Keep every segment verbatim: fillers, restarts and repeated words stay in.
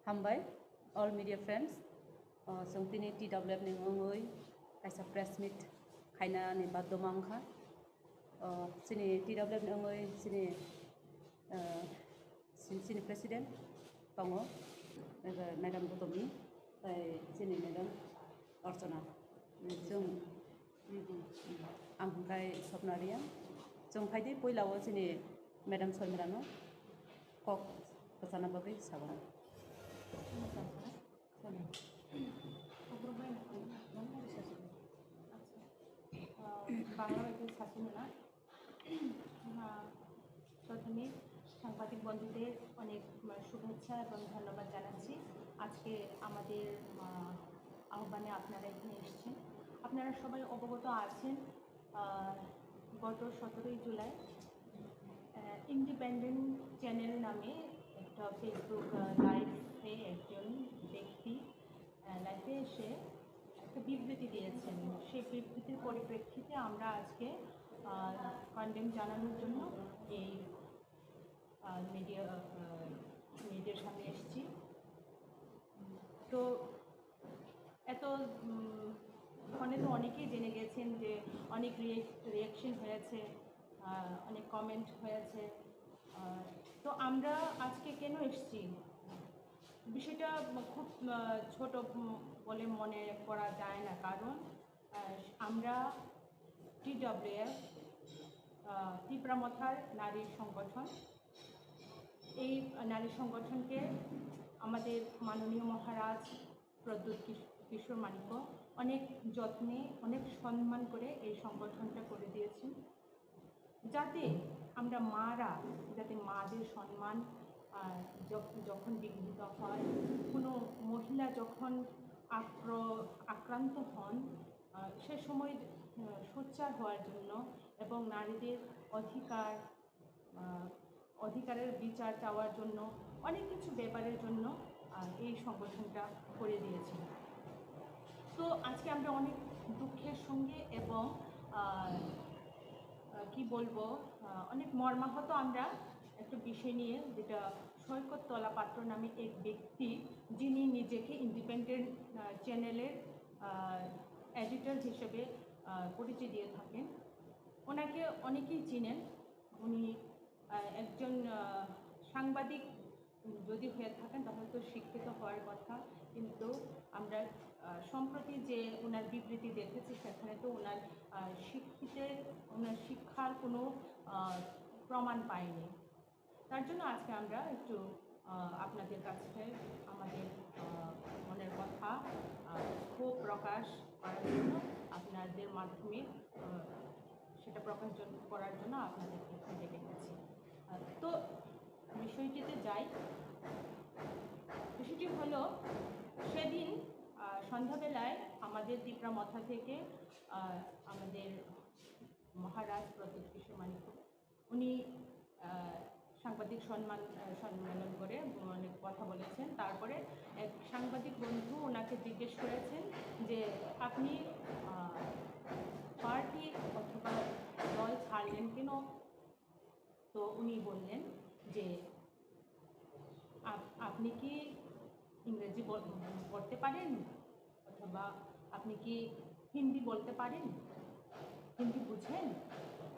Hambai, all media friends. O, chwng tini T W F ni wngwi kaisa press meet khainani badhoma wngkha. O, chini T W F ni wngwi chini, o, chini, chini president tongo, ebe Madam Goutomi, tai chini Madam Archana. Chwng, ang hwnkhe Swapna Reang. Chwng phaidi puila o chini Madam Sharmila no kok kwchana bagwi sabana. আহ, বাংলা ভাষায় শাসন না। আহ, প্রথমে সাংবাদিক বন্ধুদের অনেক, আহ, শুভেচ্ছা এবং ধন্যবাদ জানাচ্ছি। আজকে আমাদের, আহ, আহ্বানে আপনারা এখানে এসেছেন। আপনারা সবাই অবগত আছেন, আহ, গত সতেরোই জুলাই, আহ, ইন্ডিপেন্ডেন্ট চ্যানেল নামে একটা Facebook, আহ, লাইভে একজন ব্যক্তি, আহ, লাইভে এসে একটা বিবৃতি দিয়েছেন। সেই বিবৃতির পরিপ্রেক্ষিতে আমরা আজকে, আহ, কন্ডেম জানানোর জন্য এই, আহ, মিডিয়া, আহ, মিডিয়ার সামনে এসেছি। তো এত, উম, ফোনে তো অনেকেই জেনে গেছেন যে অনেক রিয়ে-, রিয়াকশন হয়েছে, আহ, অনেক কমেন্ট হয়েছে। আহ, তো আমরা আজকে কেন এসেছি? বিষয়টা খুব, আহ, ছোট, উম, বলে মনে করা যায় না, কারণ, আহ, আমরা টিডব্লিউএফ, আহ, তিপ্রা মথার নারী সংগঠন। এই নারী সংগঠনকে আমাদের মাননীয় মহারাজ প্রদ্যুৎ কিশ-, কিশোর মাণিক্য অনেক যত্নে, অনেক সম্মান করে এই সংগঠনটা করে দিয়েছেন, যাতে আমরা মারা, যাতে মাদের সম্মান, আহ, যখ-, যখন বিঘ্নিত হয়, কোনো মহিলা যখন আক্র-, আক্রান্ত হন, আহ, সে সময়, আহ, সোচ্চার হওয়ার জন্য এবং নারীদের অধিকার, আহ, অধিকারের বিচার চাওয়ার জন্য, অনেক কিছু ব্যাপারের জন্য, আহ, এই সংগঠনটা করে দিয়েছে। তো আজকে আমরা অনেক দুঃখের সঙ্গে এবং, আহ, আহ, কি বলবো, আহ, অনেক মর্মাহত আমরা একটা বিষয় নিয়ে, যেটা সৈকত তলা পাত্র নামে এক ব্যক্তি, যিনি নিজেকে ইন্ডিপেন্ডেন্ট, আহ, চ্যানেলের, আহ, এডিটর হিসেবে, আহ, পরিচয় দিয়ে থাকেন। ওনাকে অনেকেই চিনেন। উনি, আহ, একজন, আহ, সাংবাদিক যদি হয়ে থাকেন, তাহলে তো শিক্ষিত হওয়ার কথা, কিন্তু আমরা, আহ, সম্প্রতি যে ওনার বিবৃতি দেখেছি, সেখানে তো ওনার, আহ, শিক্ষিতের, ওনার শিক্ষার কোনো, আহ, প্রমাণ পাইনি। তার জন্য আজকে আমরা একটু, আহ, আপনাদের কাছে আমাদের, আহ, মনের কথা, আহ, ক্ষোভ প্রকাশ করার জন্য আপনাদের মাধ্যমে, আহ, সেটা প্রকাশ জন-, করার জন্য আপনাদের এখানে ডেকেছি। আহ, তো বিষয়টিতে যাই। বিষয়টি হলো, সেদিন, আহ, সন্ধ্যাবেলায় আমাদের তিপ্রা মথা থেকে, আহ, আমাদের মহারাজ প্রদ্যুৎ কিশোর মাণিক্য, উনি, আহ, সাংবাদিক সম্মান, আহ, সম্মেলন করে অনেক কথা বলেছেন। তারপরে এক সাংবাদিক বন্ধু ওনাকে জিজ্ঞেস করেছেন যে, "আপনি, আহ, পার্টি অথবা দল ছাড়লেন কেন?" তো উনি বললেন যে, "আপ-, আপনি কি ইংরেজি বল-, পড়তে পারেন? অথবা আপনি কি হিন্দি বলতে পারেন? হিন্দি বুঝেন?"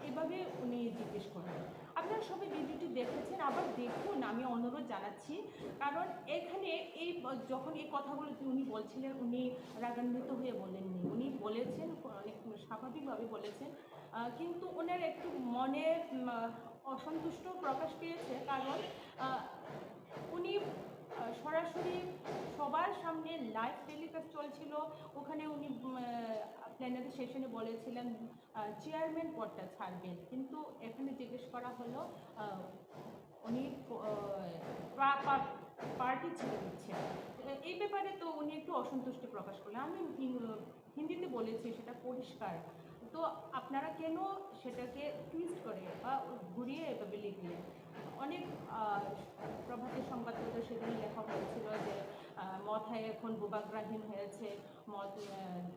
এভাবে উনি জিজ্ঞেস করেন। আপনারা সবাই ভিডিওটি দেখেছেন, আবার দেখুন, আমি অনুরোধ জানাচ্ছি। কারণ এখানে এই ব-, যখন এই কথাগুলো উনি বলছিলেন, উনি রাগান্বিত হয়ে বলেননি, উনি বলেছেন, অনেক স্বাভাবিকভাবে বলেছেন। আহ, কিন্তু ওনার একটু মনে, উম, আহ, অসন্তুষ্ট প্রকাশ পেয়েছে, কারণ, আহ, উনি, আহ, সরাসরি সবার সামনে লাইভ টেলিকাস্ট চলছিল, ওখানে উনি, উম, আহ, প্লেনারি সেশনে বলেছিলেন, আহ, চেয়ারম্যান পদটা ছাড়বেন, কিন্তু এখানে জিজ্ঞেস করা হলো, আহ, উনি প-, আহ, পা-, পা-, পার্টি ছেড়ে দিচ্ছেন। এ-, এই ব্যাপারে তো উনি একটু অসন্তুষ্টি প্রকাশ করলেন। আমি ইং-, হিন্দিতে বলেছি, সেটা পরিষ্কার। তো আপনারা কেন সেটাকে টুইস্ট করে বা ঘুরিয়ে এভাবে লিখলেন? অনেক, আহ, প্রভাতের সংবাদপত্রে সেদিন লেখা হয়েছিল যে, আহ, মথায় এখন বুবাগ্রাহীন হয়েছে, মথ-, আহ,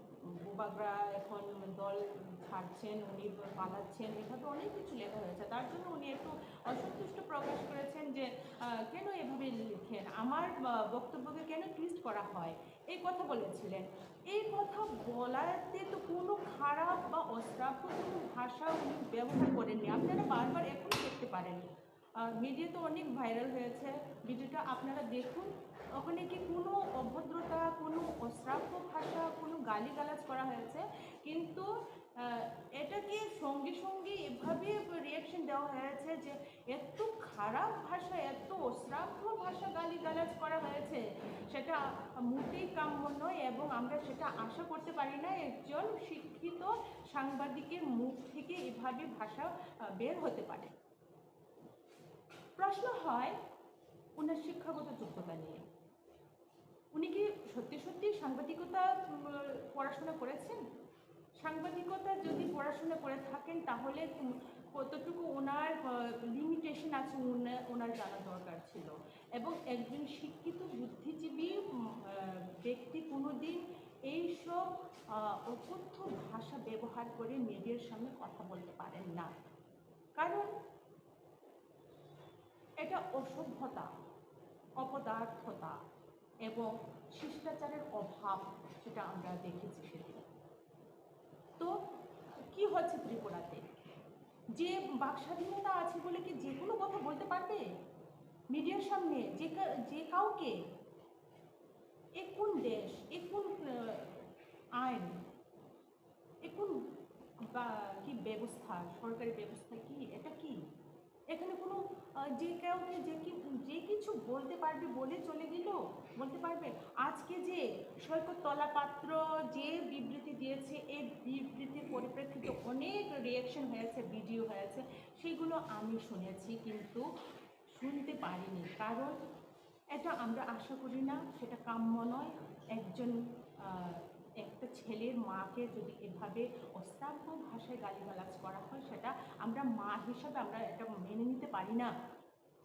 বুবাগ্রা এখন দল ছাড়ছেন, উনি পালাচ্ছেন, এভাবে অনেক কিছু লেখা হয়েছে। তার জন্য উনি একটু অসন্তুষ্ট প্রকাশ করেছেন যে আহ, কেন এভাবে লিখেন, আমার আহ, বক্তব্যকে কেন টুইস্ট করা হয়, এই কথা বলেছিলেন। এই কথা বলাতে তো কোনো খারাপ বা অশ্রাব্য কোনো ভাষা উনি ব্যবহার করেননি, আপনারা বারবার এখনও দেখতে পারেন। মিডিয়াতে অনেক ভাইরাল হয়েছে ভিডিওটা, আপনারা দেখুন। ওখানে কি কোনো অভদ্রতা, কোনো অশ্রাব্য ভাষা, কোনো গালিগালাজ করা হয়েছে? কিন্তু আহ, এটাকে সঙ্গে সঙ্গে এভাবে রিয়াকশন দেওয়া হয়েছে যে এত খারাপ ভাষা, এত অশ্রাব্য ভাষা গালিগালাজ করা হয়েছে, সেটা মোটেই কাম্য নয় এবং আমরা সেটা আশা করতে পারি না একজন শিক্ষিত সাংবাদিকের মুখ থেকে এভাবে ভাষা আহ, বের হতে পারে। প্রশ্ন হয় ওনার শিক্ষাগত যোগ্যতা নিয়ে, উনি কি সত্যি সত্যি সাংবাদিকতা উম, পড়াশোনা করেছেন? সাংবাদিকতা যদি পড়াশোনা করে থাকেন, তাহলে উম, কতটুকু ওনার লিমিটেশন আছে, ওনা- ওনার জানা দরকার ছিল। এবং একজন শিক্ষিত বুদ্ধিজীবী উম, আহ, ব্যক্তি কোনোদিন এইসব আহ, অকথ্য ভাষা ব্যবহার করে মিডিয়ার সামনে কথা বলতে পারেন না, কারণ এটা অসভ্যতা, অপদার্থতা এবং শিষ্টাচারের অভাব, সেটা আমরা দেখেছি সেদিন। তো কি হচ্ছে ত্রিপুরাতে? যে বাকস্বাধীনতা আছে বলে কি যে কোনো কথা বলতে পারবে মিডিয়ার সামনে? যে কা- যে কাউকে? এ কোন দেশ? এ কোন আহ, আইন? এ কোন বা কি ব্যবস্থা, সরকারি ব্যবস্থা কি? এটা কি? এখানে কোনো আহ, যে কাউকে যে কি যে কিছু বলতে পারবে, বলে চলে গেল, বলতে পারবে। আজকে যে সৈকত তলাপাত্র যে বিবৃতি দিয়েছে, এই বিবৃতির পরিপ্রেক্ষিতে অনেক রিয়াকশন হয়েছে, ভিডিও হয়েছে, সেগুলো আমি শুনেছি, কিন্তু শুনতে পারিনি, কারণ এটা আমরা আশা করি না, সেটা কাম্য নয়। একজন আহ, একটা ছেলের মাকে যদি এভাবে অশ্রাব্য ভাষায় গালিগালাজ করা হয়, সেটা আমরা মা হিসাবে আমরা এটা মেনে নিতে পারি না।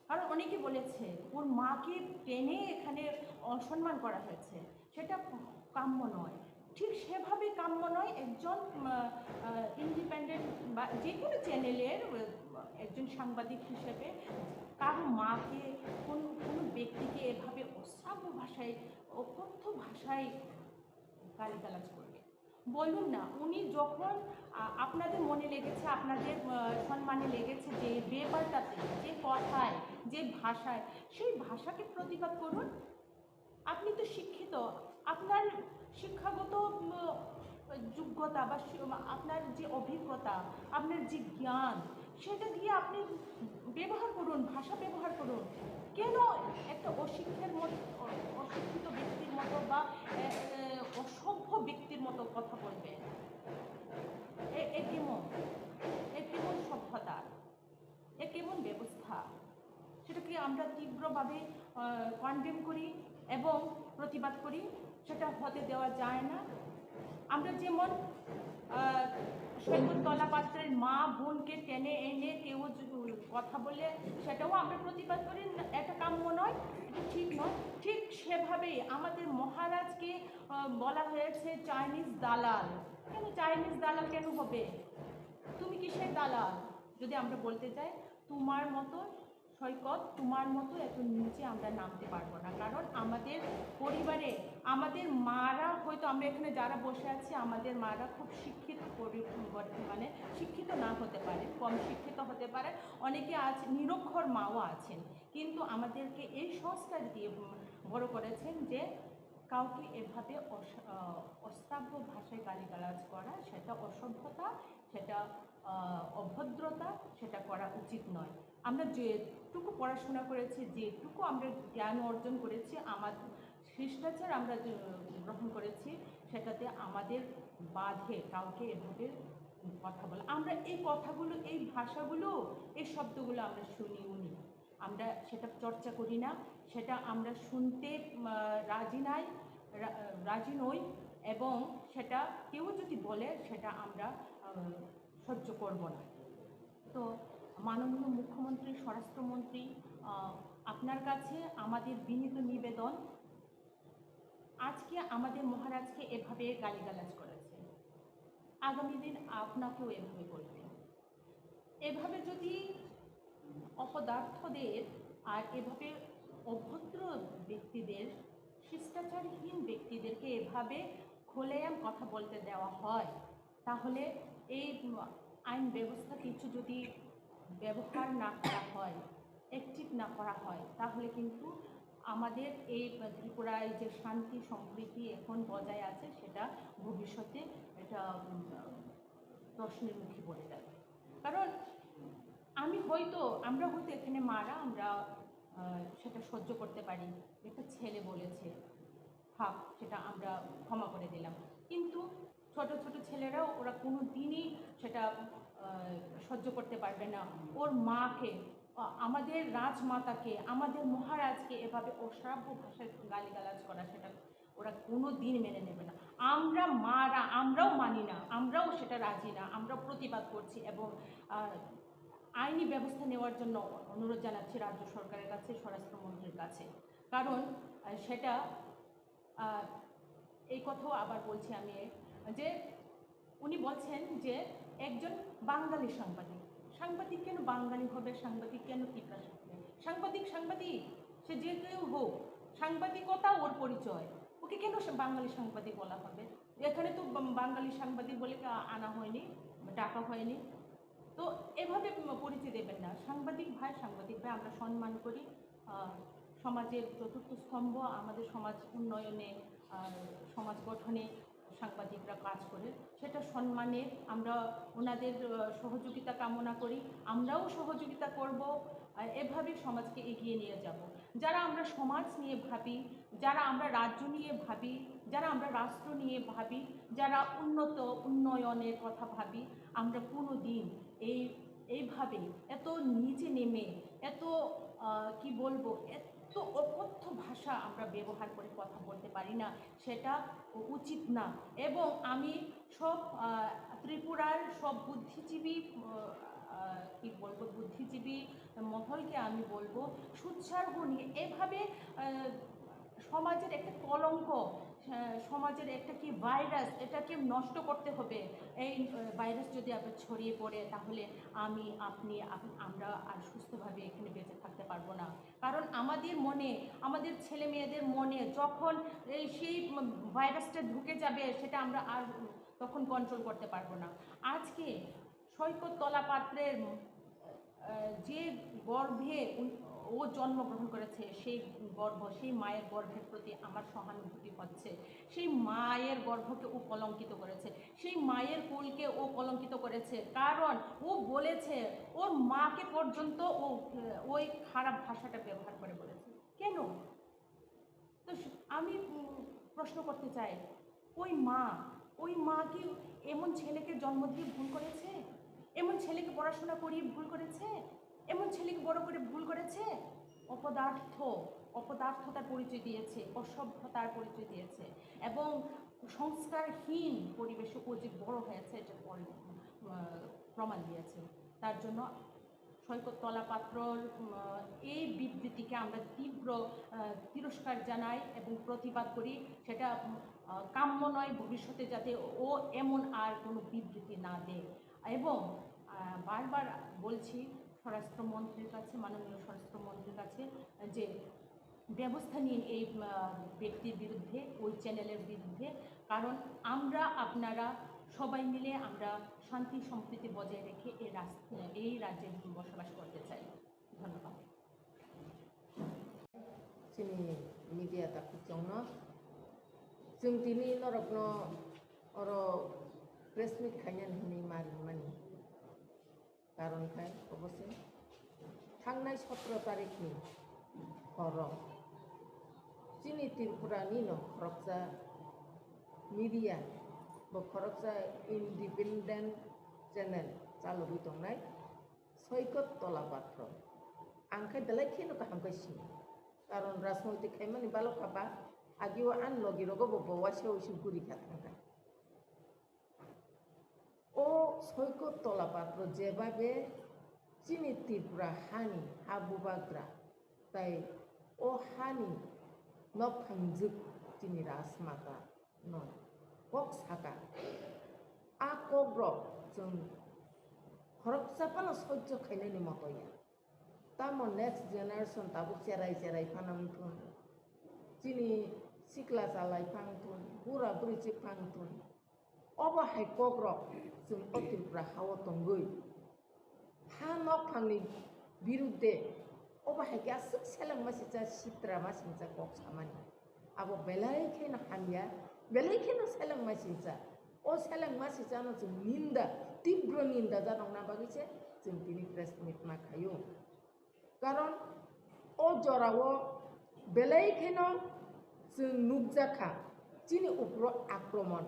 কারণ অনেকে বলেছে ওর মাকে টেনে এখানে অসম্মান করা হয়েছে, সেটা কাম্য নয়। ঠিক সেভাবে কাম্য নয় একজন ইন্ডিপেন্ডেন্ট বা যে কোনো চ্যানেলের আহ, একজন সাংবাদিক হিসেবে কারো মাকে, কোন কোনো ব্যক্তিকে এভাবে অশ্রাব্য ভাষায়, অকথ্য ভাষায় গালিগালাজ করবে। বলুন না, উনি যখন আহ, আপনাদের মনে লেগেছে, আপনাদের আহ, সম্মানে লেগেছে যে ব্যাপারটাতে, যে কথায়, যে ভাষায়, সেই ভাষাকে প্রতিবাদ করুন। আপনি তো শিক্ষিত, আপনার শিক্ষাগত উম, যোগ্যতা বা শি- আপনার যে অভিজ্ঞতা, আপনার যে জ্ঞান, সেটা দিয়ে আপনি ব্যবহার করুন, ভাষা ব্যবহার করুন। কেন একটা অশিক্ষের মতো, অ- অশিক্ষিত ব্যক্তির মতো বা এ, এ, অসভ্য ব্যক্তির মতো কথা বলবেন? এ এ কেমন, এ কেমন সভ্যতা? এ কেমন ব্যবস্থা? সেটাকে আমরা তীব্রভাবে কন্ডেম করি এবং প্রতিবাদ করি। সেটা হতে দেওয়া যায় না। আমরা যেমন আহ, সৈকত তলাপাত্রের মা বোনকে টেনে এনে কেউ যদি কথা বলে, সেটাও আমরা প্রতিবাদ করি, না, এটা কাম্য নয়, এটা ঠিক নয়। ঠিক সেভাবেই আমাদের মহারাজকে আহ, বলা হয়েছে চাইনিজ দালাল। কেন চাইনিজ দালাল কেন হবে? তুমি কিসের দালাল? যদি আমরা বলতে যাই, তোমার মতো সৈকত, তোমার মতো এত নিচে আমরা নামতে পারবো না, কারণ আমাদের পরিবারে আমাদের মারা, হয়তো আমরা এখানে যারা বসে আছি, আমাদের মারা খুব শিক্ষিত পরি- মানে শিক্ষিত না হতে পারে, কম শিক্ষিত হতে পারে, অনেকে আজ নিরক্ষর মাও আছেন, কিন্তু আমাদেরকে এই সংস্কার দিয়ে উম, বড় করেছেন যে কাউকে এভাবে অস- আহ, অশ্রাব্য ভাষায় গালিগালাজ করা, সেটা অসভ্যতা, সেটা আহ, অভদ্রতা, সেটা করা উচিত নয়। আমরা যেটুকু পড়াশোনা করেছি, যেটুকু আমরা জ্ঞান অর্জন করেছি, আমার শিষ্টাচার আমরা যে গ্রহণ করেছি, সেটাতে আমাদের বাধে কাউকে এভাবে কথা বলা। আমরা এই কথাগুলো, এই ভাষাগুলো, এই শব্দগুলো আমরা শুনিও নি। আমরা সেটা চর্চা করি না, সেটা আমরা শুনতে উম, রাজি নাই, রা- রাজি নই, এবং সেটা কেউ যদি বলে, সেটা আমরা আহ, সহ্য করব না। তো মাননীয় মুখ্যমন্ত্রী, স্বরাষ্ট্রমন্ত্রী, আহ, আপনার কাছে আমাদের বিনীত নিবেদন, আজকে আমাদের মহারাজকে এভাবে গালিগালাজ করেছে, আগামী দিন আপনাকেও এভাবে করবে। এভাবে যদি অপ অপদার্থদের আর এভাবে অভদ্র ব্যক্তিদের, শিষ্টাচারহীন ব্যক্তিদেরকে এভাবে খোলায়াম কথা বলতে দেওয়া হয়, তাহলে এই, উম, আইন ব্যবস্থা কিছু যদি ব্যবহার না করা হয়, অ্যাক্টিভ না করা হয়, তাহলে কিন্তু আমাদের এই ত্রিপুরায় যে শান্তি সম্প্রীতি এখন বজায় আছে, সেটা ভবিষ্যতে এটা, উম, প্রশ্নের মুখে পড়ে যাবে। কারণ আমি হয়তো, আমরা হয়তো এখানে মারা, আমরা, আহ, সেটা সহ্য করতে পারি, একটা ছেলে বলেছে, থাক, সেটা আমরা ক্ষমা করে দিলাম। কিন্তু ছোট ছোট ছেলেরাও, ওরা কোনো দিনই সেটা, আহ, সহ্য করতে পারবে না। ওর মাকে, আ-, আমাদের রাজমাতাকে, আমাদের মহারাজকে এভাবে অশ্রাব্য ভাষায় গালিগালাজ করা, সেটা ওরা কোনো দিন মেনে নেবে না। আমরা মারা, আমরাও মানি না, আমরাও সেটা রাজি না, আমরাও প্রতিবাদ করছি এবং, আহ, আইনি ব্যবস্থা নেওয়ার জন্য অনুরোধ জানাচ্ছি রাজ্য সরকারের কাছে, স্বরাষ্ট্রমন্ত্রীর কাছে। কারণ, আহ, সেটা, আহ, এই কথাও আবার বলছি আমি যে উনি বলছেন যে একজন বাঙালি সাংবাদিক। সাংবাদিক কেন বাঙালি হবে? সাংবাদিক কেন তিপ্রা হবে? সাংবাদিক সাংবাদিক, সে যে কেউ হোক, সাংবাদিকতা ওর পরিচয়। ওকে কেন সে বাঙালি সাংবাদিক বলা হবে? এখানে তো বাং-, বাঙালি সাংবাদিক বলে কা-, আনা হয়নি, ডাকা হয়নি। তো এভাবে ম-, পরিচয় দেবেন না। সাংবাদিক ভাই, সাংবাদিক ভাই আমরা সম্মান করি। আহ, সমাজের চতুর্থ স্তম্ভ, আমাদের সমাজ উন্নয়নে, আহ, সমাজ গঠনে সাংবাদিকরা কাজ করে, সেটা সম্মানের। আমরা ওনাদের, আহ, সহযোগিতা কামনা করি, আমরাও সহযোগিতা করব। আহ, এভাবে সমাজকে এগিয়ে নিয়ে যাব। যারা আমরা সমাজ নিয়ে ভাবি, যারা আমরা রাজ্য নিয়ে ভাবি, যারা আমরা রাষ্ট্র নিয়ে ভাবি, যারা উন্নত উন্নয়নের কথা ভাবি, আমরা কোনো দিন এই, এইভাবে এত নিচে নেমে, এত, আহ, কি বলবো, এত অকথ্য ভাষা আমরা ব্যবহার করে কথা বলতে পারি না, সেটা উচিত না। এবং আমি সব, আহ, ত্রিপুরার সব বুদ্ধিজীবী, আহ, আহ, কি বলবো, বুদ্ধিজীবী মহলকে আমি বলবো, সোচ্চার হন। এভাবে, আহ, সমাজের একটা কলঙ্ক, আহ, সমাজের একটা কি ভাইরাস, এটাকে নষ্ট করতে হবে। এই, আহ, ভাইরাস যদি আবার ছড়িয়ে পড়ে, তাহলে আমি, আপনি, আপ-, আমরা আর সুস্থভাবে এখানে বেঁচে থাকতে পারবো না। কারণ আমাদের মনে, আমাদের ছেলে মেয়েদের মনে যখন এই সেই, উম, ভাইরাসটা ঢুকে যাবে, সেটা আমরা আর তখন কন্ট্রোল করতে পারবো না। আজকে সৈকত তলা পাত্রের, আহ, যে গর্ভে উন-, ও জন্মগ্রহণ করেছে, সেই গর্ভ, সেই মায়ের গর্ভের প্রতি আমার সহানুভূতি হচ্ছে। সেই মায়ের গর্ভকে ও কলঙ্কিত করেছে, সেই মায়ের কোলকে ও কলঙ্কিত করেছে, কারণ ও বলেছে, ওর মাকে পর্যন্ত ও, আহ, ওই খারাপ ভাষাটা ব্যবহার করে বলেছে। কেন? তো স-, আমি, উম, প্রশ্ন করতে চাই, ওই মা, ওই মা কি এমন ছেলেকে জন্ম দিয়ে ভুল করেছে? এমন ছেলেকে পড়াশোনা করিয়ে ভুল করেছে? এমন ছেলেকে বড় করে ভুল করেছে? অপদার্থ, অপদার্থতার পরিচয় দিয়েছে, অসভ্যতার পরিচয় দিয়েছে এবং সংস্কারহীন পরিবেশে ও যে বড় হয়েছে, এটা পরি-, আহ, প্রমাণ দিয়েছে। তার জন্য সৈকত তলা পাত্রর, উম, এই বিবৃতিকে আমরা তীব্র, আহ, তিরস্কার জানাই এবং প্রতিবাদ করি। সেটা, উম, আহ, কাম্য নয় ভবিষ্যতে, যাতে ও এমন আর কোনো বিবৃতি না দেয়। এবং, আহ, বারবার বলছি স্বরাষ্ট্রমন্ত্রীর কাছে, মাননীয় স্বরাষ্ট্রমন্ত্রীর কাছে, যে ব্যবস্থা নিন এই, আহ, ব্যক্তির বিরুদ্ধে, ওই চ্যানেলের বিরুদ্ধে, কারণ আমরা, আপনারা সবাই মিলে আমরা শান্তি সম্প্রীতি বজায় রেখে এই রাস-, এই রাজ্যে বসবাস করতে চাই। ধন্যবাদ। Chini media takhuk chongno, chwng tini norokno oro press meet khainani hwnwi ma ringmani. Karon khai obo se thangnai sotro tarikhni horo chini Tripurani no khoroksa media bo khoroksa independent channel chalogwi tongnai Soikot Tola Patro. Ang khai belai kheno kaham khai sini, karon rajnoitik khaimani balok kha ba, agio ani logi rogo bo bo waisa waisa guri kha thangkha. O Soikot Tola Patro jebabe chini Tripura hani ha bubagra, tai o hani nok phangjwk chini Rajmata no kok saka. A kok rok chwng khoroksa phano soijo khainani moto ya. Tamo next generation tabuk cherai cherai phano wngthun. Chini sikla chalai phang thun, bura buri chik phang thun. Obo hai kok rok chwng o Tripura hao tongwi. Ha nok phangni birudde obo hai khe aswk seleng masicha sitra masingcha kok samani. Abo belai kheno hamya, belai kheno seleng masingcha. O seleng masichano chwng ninda, tibro ninda janokna bagwi se chwng tini press meet ma khaio. Karon o jorao belai kheno chwng nukjakha chini upro akromon.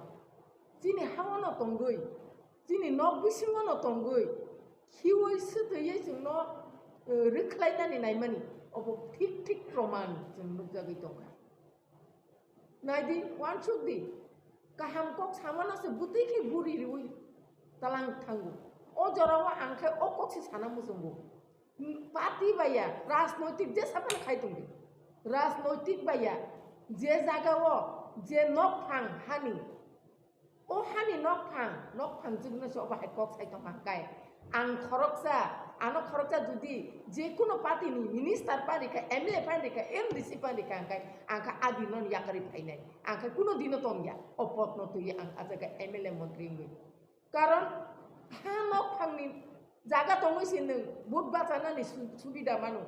Chini haono tongwi, chini nok bisingono tongwi, khiui swtwiwi chwngno, eh, rwkhlainani naimani obo thik thik proman chwng nukjagwi tongkha. Naidi, uansuk di, kaham kok samano se bwtwi khe buri riui talang thango. O jorao ang khe o kok se sana muchungo. Party baiya, rajnoitik jesa phano khai tongdi. Rajnoitik baiya, je jagao, je nokphang hani, o hani nokphang, nokphang jwkno se obo hai kok sai tongkha hwnkhe. Ang khoroksa, ano khoroksa jodi je kuno party ni minister pani kha, M L A pani kha, M D C pani kha hwnkhe, ang kha adi non yakarwi phainai. Ang kha kuno dino tongya, o potno twiwi ang a jaga M L A montri wngwi. Karon ha nokphangni jaga tongwi se nwng vote bachanani su-, subida mano.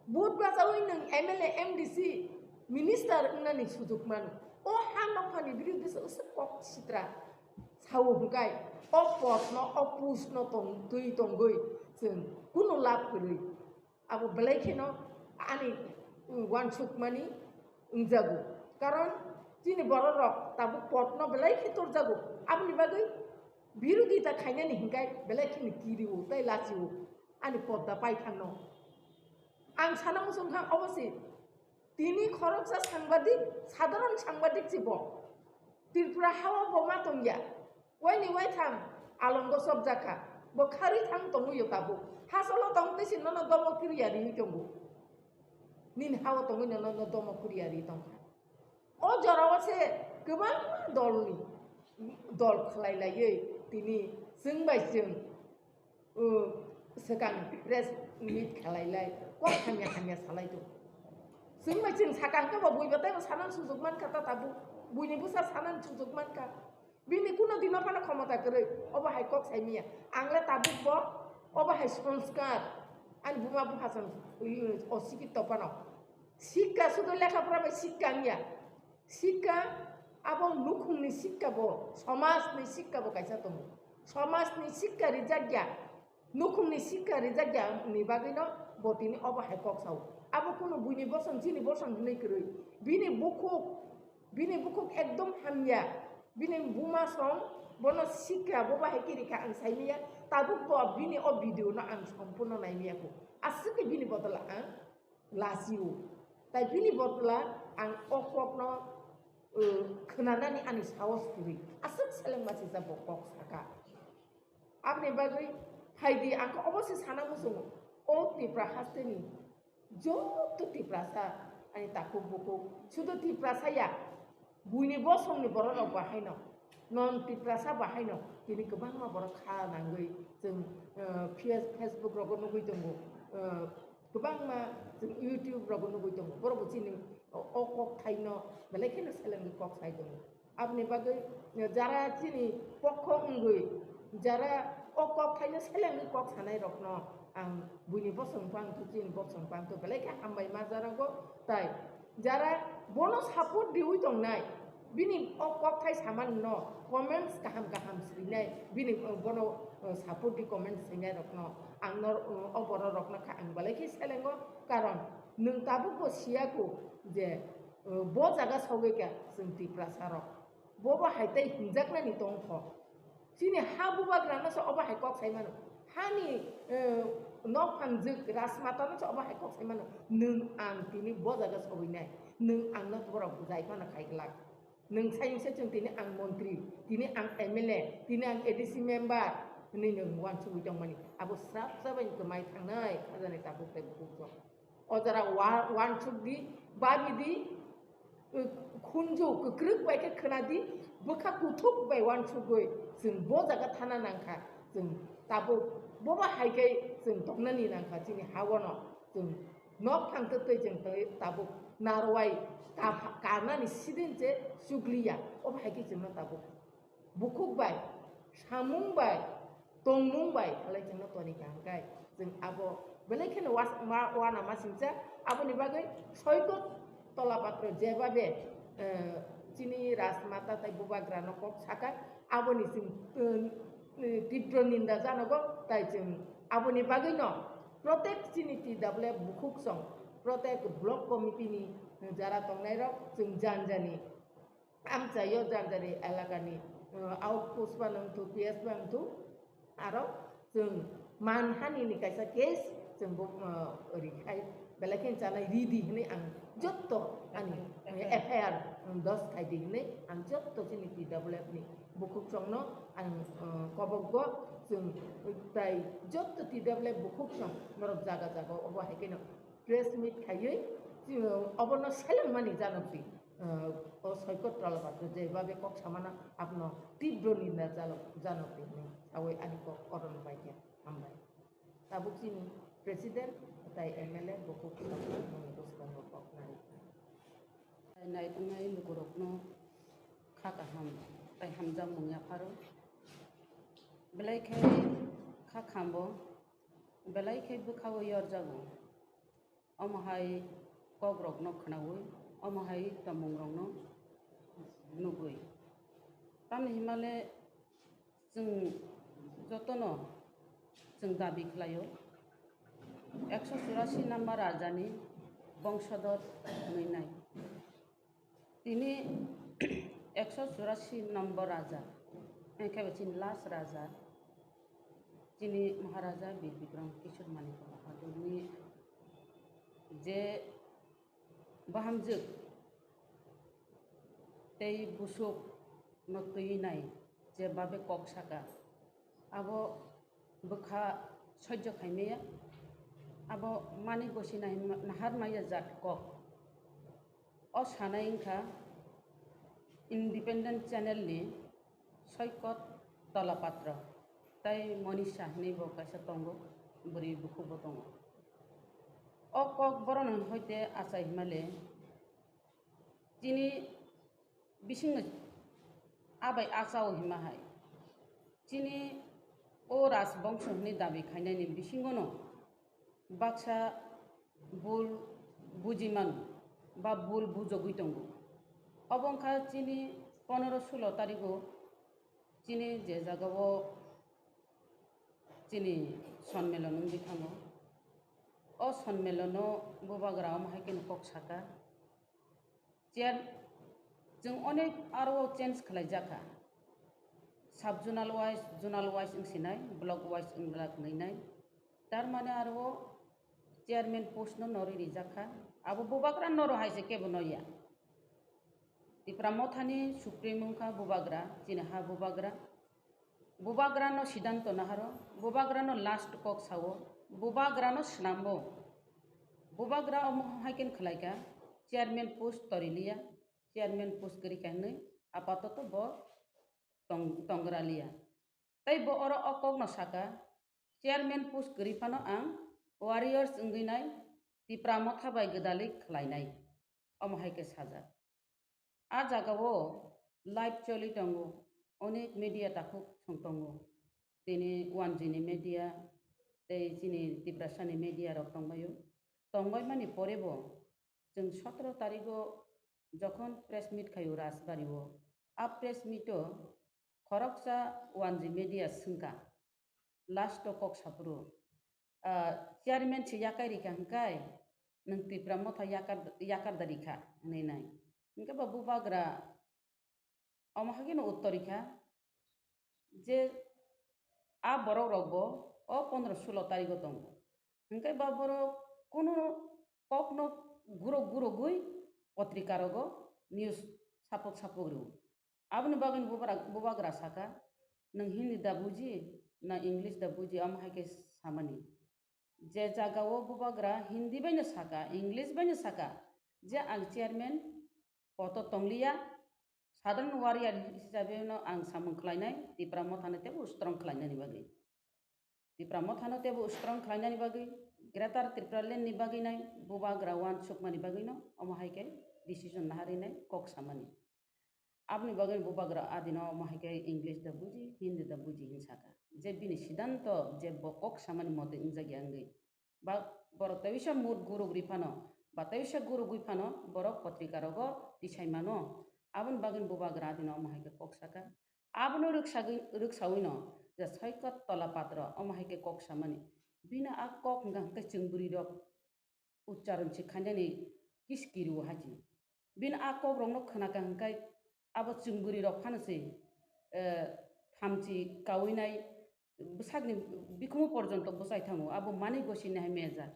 Vote bachaui nwng M L A, M D C, minister wngnani sujuk mano. O ha nokphangni biruddhe se usuk kok sitra sao hwnkhe o potno, o postno tong-, twi tongwi chwng kunu lab kwrwi. Abo belai kheno ani, mm, uansukmani wngjago. Karon chini bororok tabuk potno belai khe torjago. Aboni bagwi birodita khainani hinkhai belai kheno kirio tei lachio ani podda paithangno. Ang sana muchungkha obo se tini khoroksa sangbadik, sadharon sangbadik se bo. Tripura hao bo ma tongya. Waini waitham alongo chopjakha, bo kharwi thang tongwi yo tabuk. Hachalo tong tei se nono domo kiriya riwi tongo. Nini hao tongwi nono domo kiriya ri tongkha. O jorao se kwbangma dolni dol khlai laiwi tini chwng bai chwng, uh, swkang press meet khlai lai kok hamya hamya salai tongo. Chwng bai chwng sakang khe bo bui bo tei bo sanan sujuk mankha ta tabuk. Buini bwsa sanan sujuk mankha. Bini kuno dino phano khomota kwrwi, obo hai kok sai manya. Ang le tabuk bo, obo hai sanskar. Ani buma bupha chwng, o sikito phano. Sikka sudo lekha pora bai sikka wngya. Sikka abo nukhungni sikka bo, somajni sikka bo kaisa tongo. Somajni sikka rijakya. Nukhungni sikha rijakya ni bagwino bo tini obo hai kok sao. Abo kunu buini bosong, chini bosong hinwi kwrwi. Bini bukhuk, bini bukhuk ekdom hamya. Bini buma song bono sikha, bo bahai kiri kha ang sai manya. Tabuk bo bini o video no ang sompurno nai manya kho. Aswk khe bini bodol ang lachio. Tai bini bodol ang o kok no, uh, khwnanani ani sahos kwrwi. Aswk seleng machisa bo kok saka. Aboni bagwi phaidi ang khe obo se sana muchungo, o Tipra hasteni joto Tiprasa ani takhuk bukhuk, sudu Tiprasa ya, buini bosongni bororok bo haino, non Tiprasa bo haino, tini kwbangma borok kha nangwi chwng, eh, Face-, Facebook rogo nugwi tongo, eh, kwbangma chwng YouTube rogo nugwi tongo, borok bo chini o, o kok thaino belai kheno selengwi kok sai tongo. Aboni bagwi jara chini pokho wngwi, jara o kok thaino selengwi kok sanai rokno ang buini bosong pang tu, chini bosong pang tu belai khe hambai ma jarago. Tai jara bono support diwi tongnai, bini o kok thai samani no comments kaham kaham swinai, bini, uh, bono, uh, support di comments swinai rokno ang no, uh, o borok rokno kha ang belai khe selengo, karon nwng tabuk bo siya kho je, uh, bo jaga sogwi kha chwng Tiprasa rok. Bo bo hai tei hinjaknani tongkho. Chini ha bubagrano se obo hai kok sai mano. Hani, eh, nok phangjwk rajmatano se obo hai kok sai mano. Nwng ang tini bo jaga sogwinai. Nwng angno borok bujai phano khai glak. Nwng sai se chwng tini ang montri, tini ang M L A, tini ang A D C member, hwnwi nwng uansugwi tongmani. Abo srap srap bai kwmai thangnai, khajani tabuk tei bukhuk rok. O jora wa-, uansuk di, babi di, uh, khunju kwkrwk bai khe khwna di, bwkha kuthuk bai uansugwi chwng bo jaga thana nangkha, chwng Tabuk boba hai khe chwng tongnani nangkha chini ha-o no chwng nok thang twtwi chwng twi tabuk narwai ka-, karnani sidin se chukliya. Obo hai khe chwngno tabuk bukhuk bai, samung bai, tongmung bai khalai chwngno toni kaham khai chwng abo belai kheno was-, ma-, wana masingcha. Aboni bagwi soikot Tolapatro jebabe, eh, chini Rajmata tai Bubagrano kok saka, aboni chwng, eh, tibro ninda janogo, tai chwng aboni bagwino protek chini T W F bukhuk song, protek block committee ni jara tongnairok chwng jan jani amchaio jan jani elakani, eh, outpost ba nungthu, P S ba nungthu, aro chwng manhani ni kaisa case chwng bo, uh, ri khai belai khe chanai ri di hinwi ang jotto ani F I R dos khai di hinwi ang jotto chini T W F ni bukhuk songno ang, uh, kobokgo chwng tai jotto T W F bukhuk song norok jaga jaga obo hai kheno press meet khaiwi, uh, obono selengmani janok di. Uh, o soikot Tolapatro jebabe kok samano abono tibro ninda jalo-, janok di hinwi sawi ani kok koron bai khe hambai. Tabuk chini president tai M L A bukhuk songno mungni bwskango kok nari. Naitongnai lukurokno kha kaham tai hamjakmung yapharo. Belai khe kha khambo, belai khe bwkhao yorjago. Omo hai kokrokno khwnaui, omo hai tongmungrokno nugui. Tamni himale chwng jotono chwng dabi khlaio, ekso churasi number rajani bongsodor hwnwi nai. Tini ekso churasi number raja, hwnkhe bo chini last raja, chini Maharaja Bir Bikram Kishore Manik Bahadurni je bahamjwk tei busuk no twi nai je babe kok saka, abo bwkha sojjo khai maya, abo mani gosi nai nahar maya jat kok. O sanai wngkha independent channel ni Soikot Tolapatro tei Monisha hinwi bo kaisa tongo, bwrwi bukhuk bo tongo. O kok borok ni hoite achai himale chini bisingo abai achao hima hai. Chini o rajbongso hwnwi dabi khainani bisingono baksa bul buji mano ba bul bujogwi tongo. Obo wngkha chini ponero sulo tarigo chini je jagao chini sonmelon wngwi thango. O sonmelono bubagra omo hai kheno kok saka. Chair, chwng onek aro change khlai jakha. Sub zonal wise, zonal wise wng sinai, block wise wng glak nai nai. Tar mane aro chairman post no nori rijak kha. Abo bubagra noro hai se kebo noya. Tipra Mothani supreme wngkha bubagra, chini ha bubagra. Bubagrano siddhanto naharo, bubagrano last kok sao, bubagrano swnambo. Bubagra omo hai khe khlaikha, chairman post toriliya, chairman post kwrwikha hinwi apatoto bo tong-, tongraliya. Tei bo oro o kokno saka, chairman post kwrwi phano ang warriors wngwi nai Tipra Motha bai gwdalwi khlainai, omo hai khe sajak. A jagao live choli tongo, onek media takhuk song tongo. Tini One G ni media tei chini Tiprasa ni media rok tongbaio. Tongbaimani pore bo chwng sotoro tarigo jokhon press meet khaio Rajbari o, a press meet o khoroksa One G media swngkha, last o kok saphuru, ah, chairman se yakai rikha hwnkhe nwng Tipra Motha yakar, yakar da rikha hwnwi nai. Hwnkhe bo bubagra omo hai kheno uttor rikha je a borok rok bo o pondro sulo tarigo tongo. Hwnkhe ba borok kunu kokno gurok gurogwi potrika rogo news sapok sapok rwo. Aboni bagwi bubra-, bubagra saka, "Nwng Hindi da buji, na English da buji?" Omo hai khe samani. Je jagao bubagra Hindi bai no saka, English bai no saka, je ang chairman poto tongliya, Southern Warrior hisabe no ang samung khlainai, Tipra Mothano teibo strong khlainani bagwi. Tipra Mothano teibo strong khlainani bagwi, Greater Tipraland ni bagwi nai bubagra uansukmani bagwino omo hai khe decision naharwi nai kok samani. Aboni bagwi bubagra adino omo hai khe English da buji, Hindi da buji hin saka. Je bini siddhanto je bo kok samani mote wngjakya wngwi. Ba borok teisa mut guruk ri phano, ba teisa gurugwi phano borok potrika rogo tisai mano. Aboni bagwi bubagra adino omo hai khe kok saka. Abono rwksagwi-, rwksawino je Soikot Tola Patro omo hai khe kok samani. Bini a kok hwnkha hwnkhe chwng bwrwi rok uchcharon se khainani kiskiri o haji. Bini a kok rokno khwnaka hwnkhe abo chwng bwrwi rok phano se, eh, thamchi kaui nai bwsakni bikhumu porjonto bwchai thango. Abo mani gosi nai meja.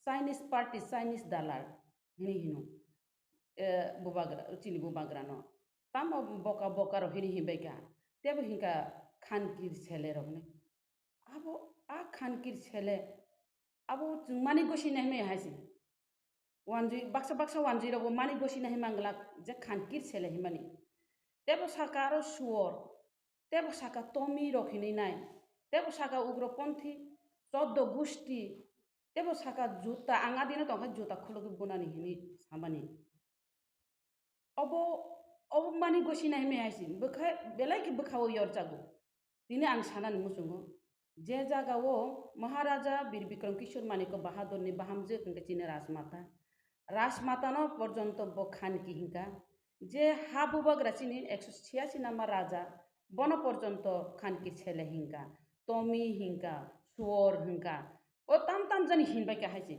Chinese party, Chinese dalar hini hino. Eh, bubagra, chini bubagrano. Tamo boka boka rok hini hinbai kha. Tebo hinka khankir sele rokni. Abo a khankir sele, abo chwng mani gosi nai himai hai se. Wanjwi, baksa baksa wanjwi rokbo mani gosi nai himang glak je khankir sele himani. Tebo saka aro suor, tebo saka tomi rok hinwi nai, tebo saka ugroponthi, choddo gusti, tebo saka juta, ang adino tongkha juta khulugwi bunani hinwi samani. Obo, obo mani gosi nai himai hai se, bwkha, belai khe bwkha o yorjago. Tini ang sanani muchungo, je jaga o Maharaja Bir Bikram Kishore Manikya Bahadurni bahamjwk hwnkhe chini Rajmata. Rajmatano porjonto bo khanki hinka, je ha bubagra chini ekso chhiyasi nama raja, bono porjonto khanki sele hinka, tomi hinka, suor hinka, o tam tam jani hinbai kha hai se.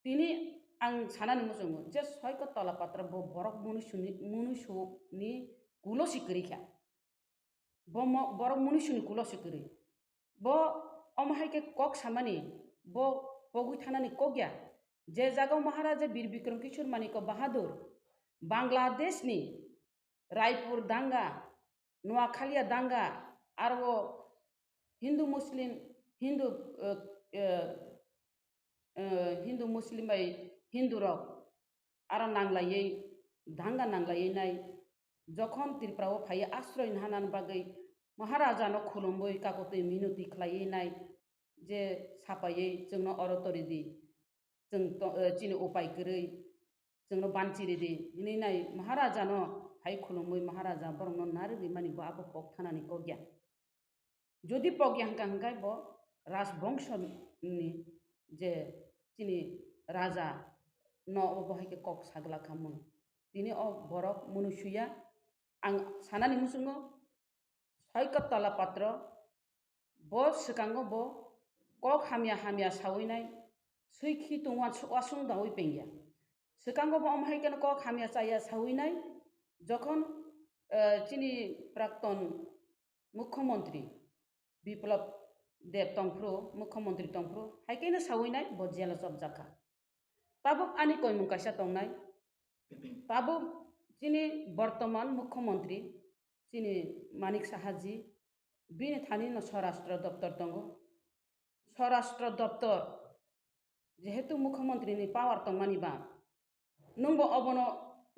Tini ang sanani muchungo je Soikot Tola Patro bo borok munuisuni, munuisuni kulo si kwrwi kha. Bo mo-, borok munuisuni kulo si kwrwi. Bo omo hai khe kok samani, bo pogwi thanani kok ya. Je jaga o Maharaja Bir Bikram Kishore Manikya Bahadur Bangladeshni Raipur danga, Noakhaliya danga, aro Hindu Muslim, Hindu, eh, eh, eh, Hindu Muslim bai Hindu rok aro nanglaiwi, danga nanglaiwi nai, jokhon Tripura o phaiwi asroi naharnani bagwi Maharaja no khulumwi kakotwi minoti khlaiwi nai je sapaiwi chwngno oro toridi, chwng to-, eh, chini upai kwrwi, chwngno banchi ridi hinwi nai Maharaja no hai khulumwi Maharaja borokno narwgwi mani bo abo kok thanani kok ya. Jodi pogya hwnkha hwnkhe bo Rajbongso ni je chini raja no obo hai khe kok sagla kha mung. Tini o borok munusuya ang sanani muchungo Soikot Tola Patro bo swkango bo kok hamya hamya sawi nai swi khi tong uansuk wasung dawi pengya. Swkango bo omo hai kheno kok hamya chaya sawi nai jokhon, eh, chini prakton Mukhyamantri Biplab Deb tongphuru, Mukhyamantri tongphuru, hai khe no sawi nai bo jelo chopjak kha. Tabuk ani koimung kaisa tongnai, tabuk chini bortoman Mukhyamantri, chini Manik Saha ji, bini thani no Swarashtra Doptor tongo. Swarashtra Doptor, jehetu Mukhyamantri ni power tongmani ba, nwngbo obono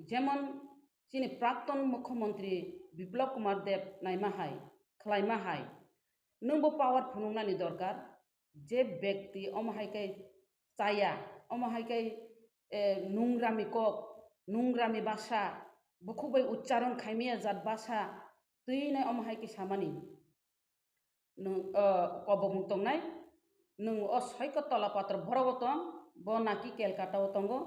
jemon chini prakton Mukhyamantri Biplab Kumar Deb naima hai, khlaima hai, nwngbo power phunuknani dorkar, je bekti omo hai khe chaya, omo hai khe, eh, nungrami kok, nungrami basa, bukhuk bai uchcharon khaimaya jat basa, twi nai omo hai khe samani. Nwng, o, kobokmung tongnai, nwng o Soikot Tola Patro borok bo tong, bo naki Kolkata o tongo,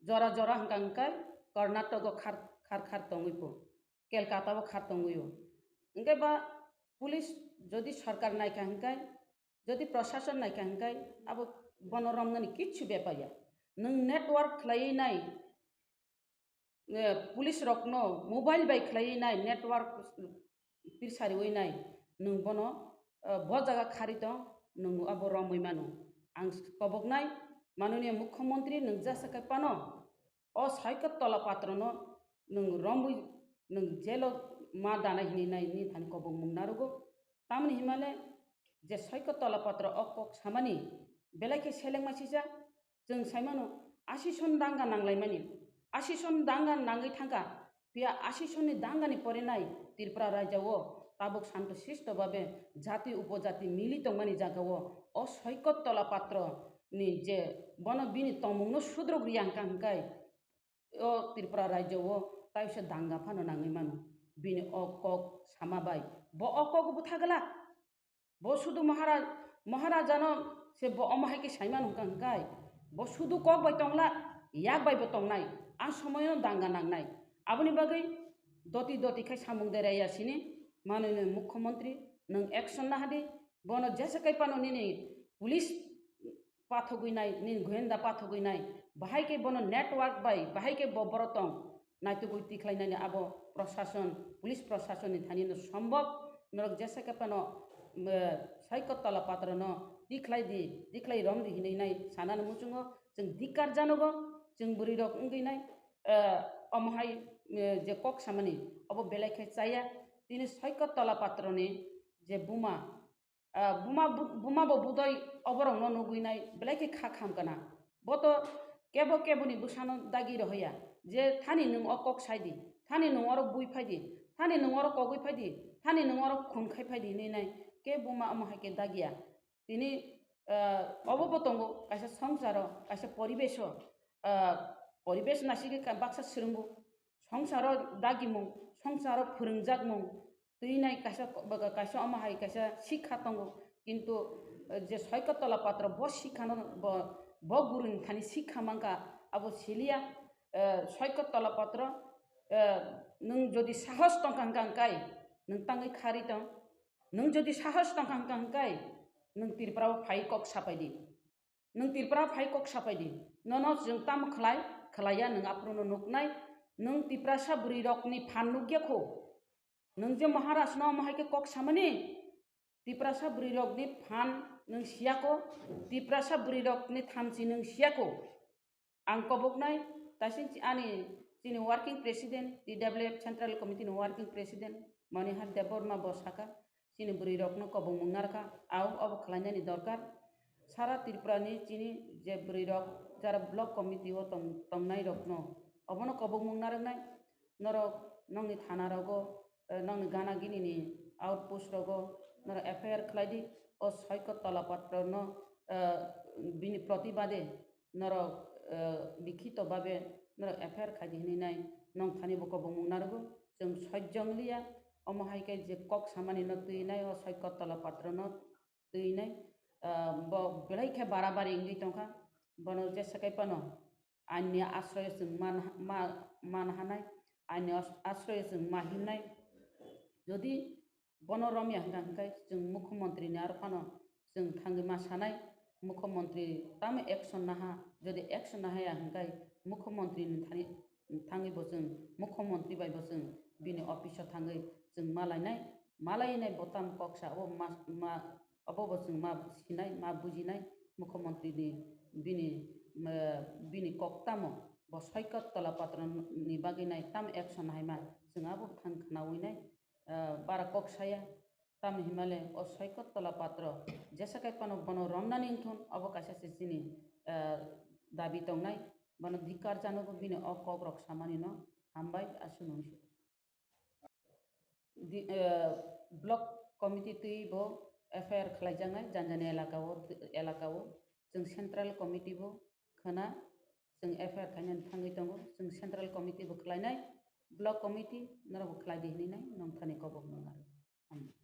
jora jora hwnkha hwnkhe Karnataka o khar, khar, khar tongwi po, Kolkata o khar tongwi o. Hwnkhe ba police jodi sarkar naikha hwnkhe, jodi prosason naikha hwnkhe, abo bono romnani kichu bepar ya. Nwng network khlaiwi nai, eh, police rokno mobile bai khlaiwi nai, network pirsariwi nai, nwng bono, eh, bo jaga khari tong, nwng abo romwi mano. Ang koboknai, Mananiya Mukhyamantri, nwng jesa khai phano o Soikot Tola Patrono nwng romwi, nwng jelo ma dana hinwi nai nini thani kobokmung narugo. Tamoni hinmale je Soikot Tola Patro o kok samani belai khe selengma sijak. Chwng sai mano, asison danga nanglaimani, asison danga nangwi thangkha, phiya asisonni dangani pore nai Tripura rajya o tabuk santo sisto babe jati upojati mili tongmani jagao o Soikot Tola Patro ni je bono bini tongmungno sudrok riya hwnkha hwnkhe o Tripura rajyo o taisa danga phano nangwi mano. Bini o kok sama bai bo o kok bwtha glak. Bo sudu Mahara-, Maharajano se bo omo hai khe saimano hwnkha hwnkhe bo sudu kok bai tongla, yak bai bo tongnai, a somoyo danga nangnai. Aboni bagwi doti doti khai samung deraiya sini manwini mukhyamantri nwng action nahadi, bono jesa kai phano nini police pathogwi nai, nini goyenda pathogwi nai, bahai khe bono network bai, bahai khe bo borok tong, naitugwi tikhlainani abo prosason, police prosasonni thanino sombok, norok jesa khe phano, eh, Soikot Tola Patrono tikhlai di, tikhlai rom di hinwi nai sanani muchungo, chwng dikar janogo, chwng bwrwirok wngwi nai, eh, omo hai, eh, je kok samani, obo belai khe chaya, tini Soikot Tola Patroni je buma, Ah, buma bu-, buma bo budoi oborokno nugwi nai belai khe kha kham kana. Bo to kebo keboni bwsano dagi rohoya je thani nwng o kok sai di, thani nwng oro bui phai di, thani nwng oro kogwi phai di, thani nwng oro khun khai phai di hinwi nai ke buma omo hai khe dagiya. Tini, ah, obo bo tongo kaisa songsaro, kaisa poribeso, ah, poribesh naisingwi ka-, baksa swrwngbo songsaro dagimung, songsaro phwrwngjakmung, twi nai kaisa ko-, ba-, kaisa omo hai kaisa sikha tongo, kintu, eh, je Soikot Tola Patro bo sikhano bo, bo guruni thani sikha mankha, abo siliya, eh, Soikot Tola Patro, eh, nwng jodi sahos tongkha hwnkha hwnkhe, nwng tangwi kharwi tong, nwng jodi sahos tongkha hwnkha hwnkhe, nwng Tripura o phai kok sapai di. Nwng Tripura phai kok sapai di. Nono chwng tamo khlai, khlaiya nwng aphuru no nuknai. Nwng Tiprasa bwrwi rokni phan nukya kho. Nwng je Maharaj no omo hai khe kok samani, Tiprasa bwrwi rokni phan nwng siya kho, Tiprasa bwrwi rokni thamchi nwng siya kho. Ang koboknai, taising chi-, ani chini working president, T W F Central Committee ni working president, Manihar Debbarma bo saka, chini bwrwi rokno kobokmung narwkha, au obo khlainani dorkar. Sara Tripura ni chini je bwrwi rok jara block committee o tong-, tongnai rokno obono kobokmung narwknai. Norok nokni thana rogo, eh, nokni gana gini ni outpost rogo norok F I R khlai di, o Soikot Tola Patro no, eh, bini protibade norok, eh, likhito babe norok F I R khai di hinwi nai nong thani bo kobokmung narwgo. Chwng sojjong liya, omo hai khe je kok samani no twi nai o Soikot Tola Patro no twi nai, ah, bo belai khe barabari wngwi tongkha. Bono jesa kai phano aini asroyo chwng man, ma, man hanai, aini as-, asroyo chwng ma himnai. Jodi bono romya hwnkha hwnkhe chwng mukhyamantri ni aro phano chwng thangwi ma sanai, mukhyamantri tamo action naha, jodi action nahaya hwnkhe mukhyamantri ni thani, thangwi bo chwng mukhyamantri bai bo chwng bini office o thangwi chwng ma lainai, ma lainai bo tamo kok sa o ma, ma, obo bo chwng ma sinai, ma bujinai, mukhyamantri ni bini, eh, bini kok tamo bo Soikot Tola Patro ni bagwi nai tamo action hai ma chwng abo thang khnawi nai, eh, bara kok saya, tamo himale o Soikot Tola Patro jesa kai phano bono romnani wngthun, obo kaisa se chini, eh, dabi tongnai, bono dhikar janogo bini o kok rok samani no hambai aswk nung. Di-, eh, block committee twi bo F I R khlaijaknai, jani jani elaka o, elaka o. Chwng central committee bo khwna, chwng F I R khainani thangwi tongo. Chwng central committee bo khlainai, block committee norok bo khlai di hinwi nai nong thani kobok nung aro. Hambai.